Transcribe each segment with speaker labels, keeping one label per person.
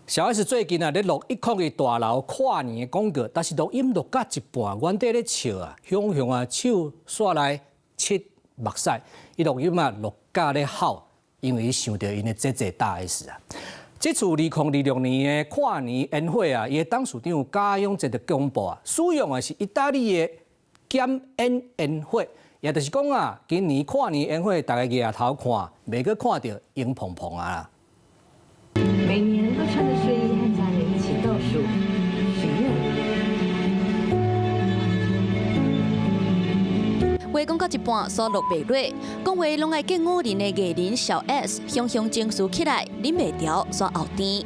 Speaker 1: 小 S 最近啊，咧錄101大樓跨年的廣告，但是錄音錄到一半，原底咧笑啊，雄雄啊手煞來拭目屎，伊錄音啊錄甲咧哭，因為伊想著𪜶的姐姐大 S 啊。這次2026年的跨年煙火啊，伊的董事長賈永婕就公布啊，使用的是意大利的減煙煙火，也就是講啊，今年跨年煙火，大家額頭看，袂閣看著紅膨膨啊。
Speaker 2: 每年都穿着睡衣和家人一起倒數許願。
Speaker 3: 話講到一半，煞錄袂落，講話攏愛見五人的藝人小 S，雄雄情緒起來，忍袂牢，煞喉甜。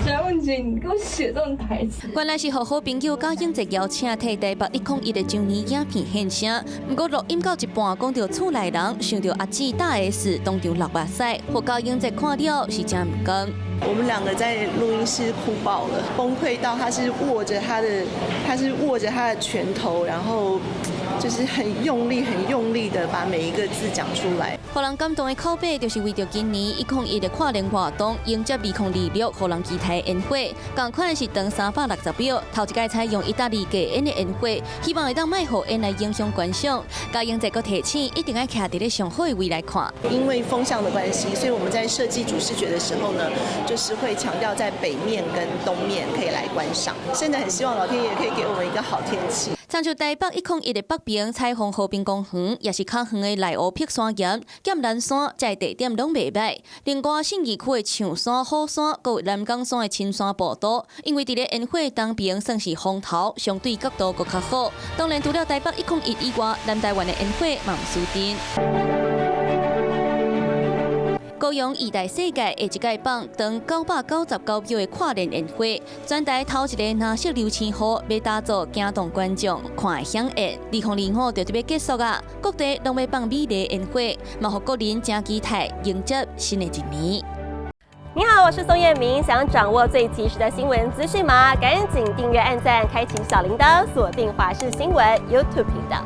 Speaker 2: 翟文杰，你給我寫這種台詞。
Speaker 3: 原來是予好朋友賈永婕邀請替台北101的周年影片獻聲，毋過錄音到一半，講著厝內人，想著阿姊大 S 當場流目屎，予賈永婕看了是真毋甘。
Speaker 4: 我們兩個在錄音室哭爆了，崩潰到他是握着他的，他是握着他的拳頭，然後就是很用力、很用力的把每一個字講出來。
Speaker 3: 予人感動的口碑，就是為著今年一空一的跨年活動，迎接2026，予人期待煙火，仝款是長360秒，頭一擺採用意大利低煙的煙火，希望會當莫予煙來影響觀賞。賈永婕閣提醒，一定愛徛佇咧上好的位來看。
Speaker 4: 因為風向的關係，所以我們在設計主視覺的時候呢，就是會強調在北面跟東面可以來觀賞。現在很希望老天爺可以給我們一個好天氣。
Speaker 3: 親像台北一空一的北邊彩虹和平公園，也是較遠的內湖碧山岩、劍蘭山，這地點攏袂䆀。另外，信義區的象山、虎山，閣有南港山的深山步道，因為佇咧煙火東邊算是風頭，相對角度閣較好。當然，除了台北一空一以外，南台灣的煙火嘛毋輸陣。高雄義大世界下一屆放長999秒的跨年煙火，全台頭一個藍色流星雨，欲打造驚動觀眾看的饗宴。2025就欲結束啊，各地攏欲放美麗煙火，嘛予國人誠期待迎接新的一年。
Speaker 5: 你好，我是宋彥明，想掌握最及時的新聞資訊嗎？趕緊訂閱、按讚、開啟小鈴鐺，鎖定華視新聞 YouTube 頻道。